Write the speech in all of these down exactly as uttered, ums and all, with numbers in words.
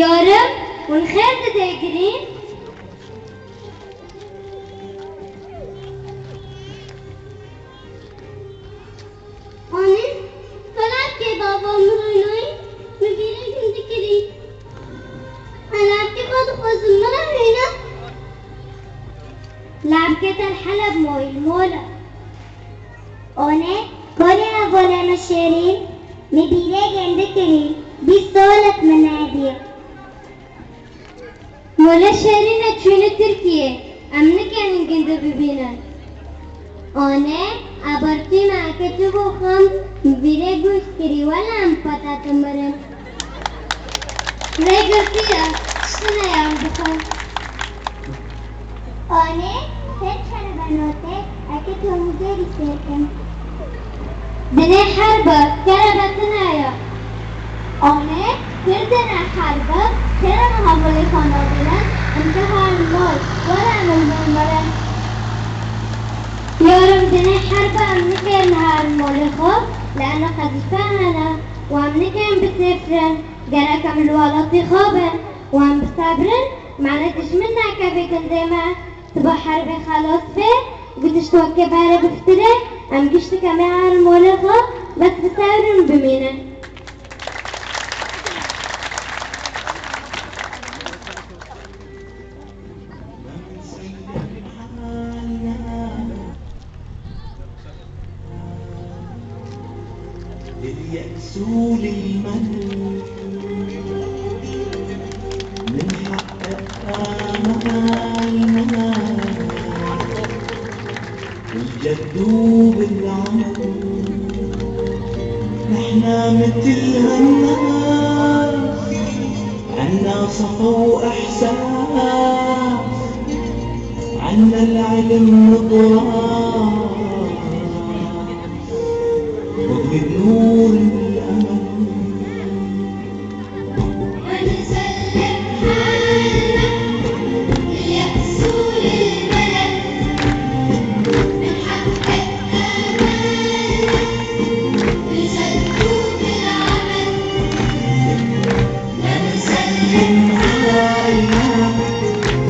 Yarim, hûn xêr didê girîn? Anî, xelat kê bava min rûnayî, min vîrê hûn dikirî. Xelatî xwe dixwazim, min re hûne. Lavkê te li Heleb moyî, li mol e. Anê, kolê hevalê me şêrîn, min vîrê hûn dikirî, bîst sal e min nedî. Mole şêrîne çûne Tirkiyê, em nikên gindi bibînin. Anê, ebartî me eke tu bo xam, vîrê guh kirî, wela em pete dimirin. Rê girtî ye, tiştine yan bixwe. Anê, ser kerebe note, eke tu hemû derî sêr kin. Dinê herbe, kerebe tune ye. Anê, kir dinê herbe, kir em hevalê xwe nabînin, em ke herin mol, were em û hûn mirin. Yarim, dinê herbe em nikên herin molê xwe, li eno qezîfe hene û em nikên bisêfirin, gerek em li welatî xwe bin û em bisebrin, mane dijmin nekeve gundê me. Siba herbê xelas be, gutiş weke berê biftirê, em giştik em ê herin molê xwe, bes bi sewrin bimînin. لليأس للمن من حق آمالنا الجد بالعمل. نحنا متل هالناس، عنا صفا وإحساس، عنا العلم نقرأ وبنور الأمل. ونسلم حالنا ليأسوا للبلد من حق آمالنا لجدوب العمل. ونسلم حالنا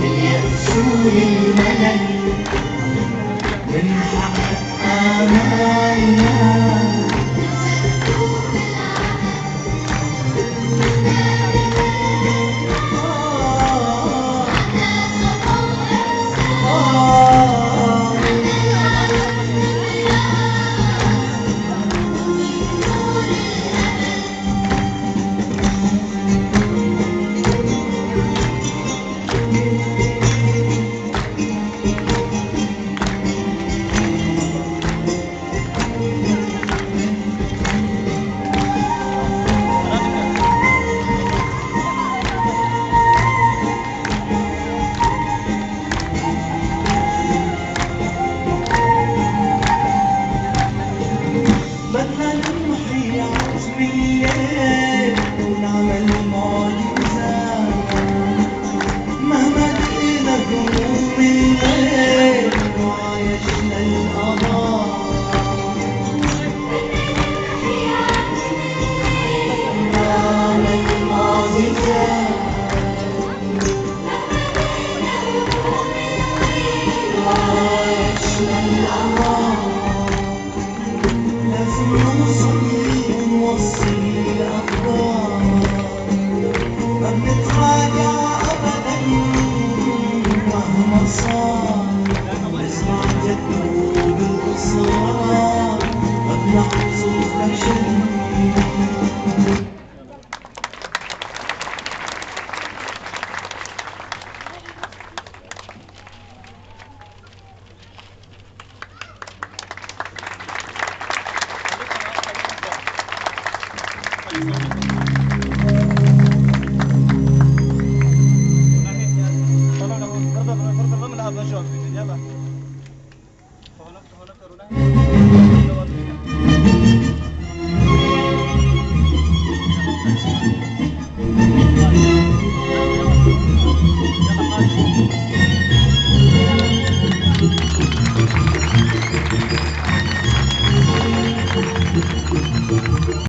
ليأسوا للبلد من حق آمالنا. بدنا نمحي عظمية ونعمل معجزات. مهما دقينا هموم الليل وعايشنا القضاء. نعمل معجزات. وعايشنا القضاء. لازم نوصل ونوصل الأخبار. ما بنتراجع أبدًا مهما صار. نسمع جد بالإصرار. ما بنحصل فشل.